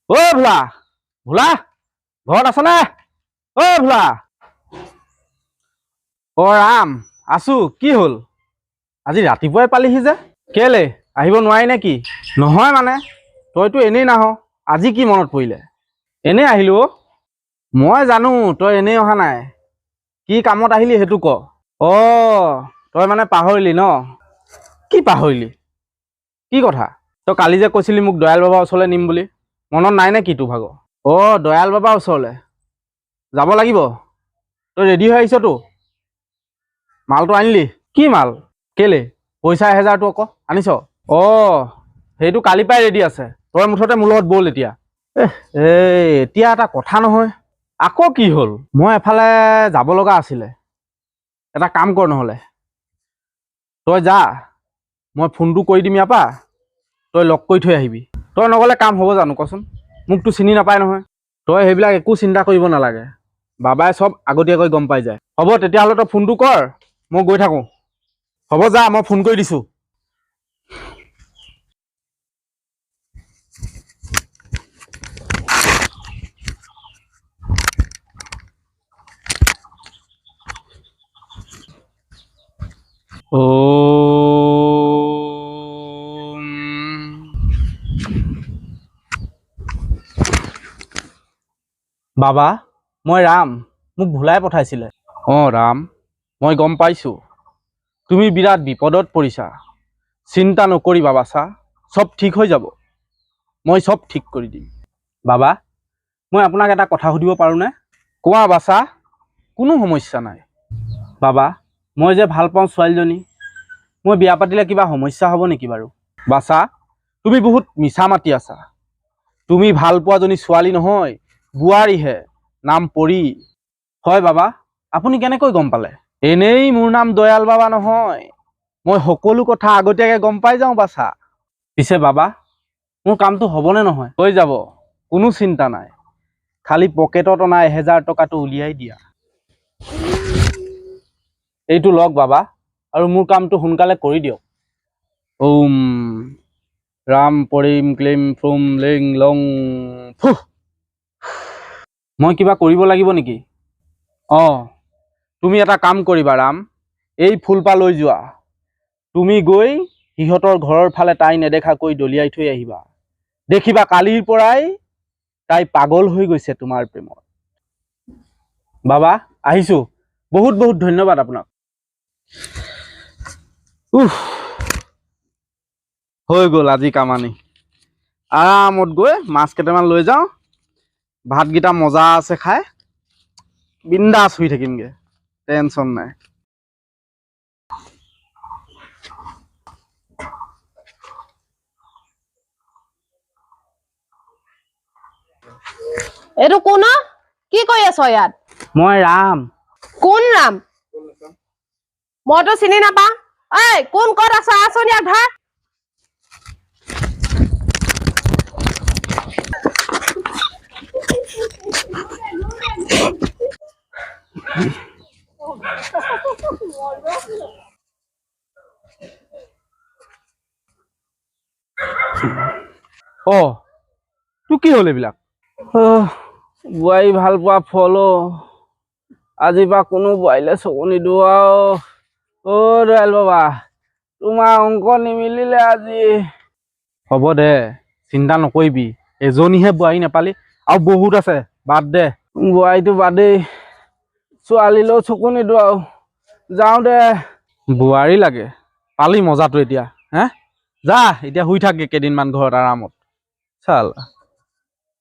অ ভোলা, ভোলা ঘৰত আছনে? অ ভোলা। অ ৰাম, আছো। কি হ'ল, আজি ৰাতিপুৱাই পালিহি যে? কেলে আহিব নোৱাৰি নে কি? নহয় মানে তইতো এনেই নাহ, আজি কি মনত পৰিলে? এনেই আহিলো অ। মই জানো তই এনেই অহা নাই, কি কামত আহিলি সেইটো ক। অ তই মানে পাহৰিলি ন? কি পাহৰিলি? কি কথা? তই কালি যে কৈছিলি মোক দয়াল বাবাৰ ওচৰলৈ নিম বুলি, মনত নাই নে কি তোৰ ভাগৰ? অ দয়াল বাবাৰ ওচৰলৈ যাব লাগিব। তই ৰেডি হৈ আহিছতো? মালটো আনিলি? কি মাল? কেলে পইচা 1000টো আকৌ আনিছ? অ সেইটো কালি পৰাই ৰেডি আছে, তই মুঠতে মোৰ লগত ব'ল এতিয়া। এই এতিয়া এটা কথা নহয়, আকৌ কি হ'ল? মই এফালে যাব লগা আছিলে। এটা কাম কৰ নহ'লে, তই যা, মই ফোনটো কৰি দিম ইয়াৰ পৰা, তই লগ কৰি থৈ আহিবি। তই নগ'লে কাম হ'ব জানো কচোন? মোকতো চিনি নাপায় নহয়। তই সেইবিলাক একো চিন্তা কৰিব নালাগে, বাবাই চব আগতীয়াকৈ গম পাই যায়। হ'ব তেতিয়াহ'লে তই ফোনটো কৰ, মই গৈ থাকোঁ। হ'ব যা, মই ফোন কৰি দিছোঁ। ওম বাবা, মই ৰাম, মোক ভোলাই পঠাইছিলে। অঁ ৰাম, মই গম পাইছোঁ তুমি বিৰাট বিপদত পৰিছা। চিন্তা নকৰিবা বাছা, চব ঠিক হৈ যাব, মই চব ঠিক কৰি দিম। বাবা, মই আপোনাক এটা কথা সুধিব পাৰোঁনে? কোৱা বাছা, কোনো সমস্যা নাই। বাবা, মই যে ভাল পাওঁ ছোৱালীজনী, মই বিয়া পাতিলে কিবা সমস্যা হ'ব নেকি বাৰু? বাছা, তুমি বহুত মিছা মাতি আছা। তুমি ভাল পোৱাজনী ছোৱালী নহয়, বোৱাৰীহে, নাম পৰী। হয় বাবা, আপুনি কেনেকৈ গম পালে? এনেই মোৰ নাম দয়াল বাবা নহয়, মই সকলো কথা আগতীয়াকৈ গম পাই যাওঁ বাছা। পিছে বাবা, মোৰ কামটো হ'বনে নহয়? হৈ যাব, কোনো চিন্তা নাই। খালি পকেটত অনা 1000 টকাটো উলিয়াই দিয়া। এইটো লওক বাবা, আৰু মোৰ কামটো সোনকালে কৰি দিয়ক। ওম ৰাম পৰিম ক্লিম ফ্ৰুম লিং লং ফুহ। মই কিবা কৰিব লাগিব নেকি? অঁ, তুমি এটা কাম কৰিবা ৰাম, এই ফুলপাহ লৈ যোৱা। তুমি গৈ সিহঁতৰ ঘৰৰ ফালে তাই নেদেখাকৈ দলিয়াই থৈ আহিবা। দেখিবা কালিৰ পৰাই তাই পাগল হৈ গৈছে তোমাৰ প্ৰেমত। বাবা আহিছোঁ, বহুত বহুত ধন্যবাদ আপোনাক। উফ, হৈ গ'ল আজি কামানি। আৰামত গৈ মাছ কেইটামান লৈ যাওঁ, ভাতকেইটা মজা আছে খাই, বিন্দাছ শুই থাকিমগৈ, টেনচন নাই। এইটো কোন অ? কি কৰি আছ ইয়াত? মই ৰাম। কোন ৰাম? মইতো চিনি নাপাওঁ। ঐ কোন ক'ত আছ? আচোন ইয়াক ধৰ। অ তোৰ কি হ'ল এইবিলাক? বোৱাৰী ভাল পোৱা ফল অ, আজিৰ পৰা কোনো বোৱাৰীলৈ চকু নিদিওঁ আৰু। অ' দয়াল বাবা, তোমাৰ অংক নিমিলিলে আজি। হ'ব দে, চিন্তা নকৰিবি, এজনীহে বোৱাৰী নাপালি, আৰু বহুত আছে, বাদ দে। বোৱাৰীটো বাদেই, ছোৱালীলৈও চকু নিদিওঁ আৰু। যাওঁ দে, বোৱাৰী লাগে পালি মজাটো এতিয়া। হে যা, এতিয়া শুই থাকগে কেইদিনমান ঘৰত আৰামত। চাল।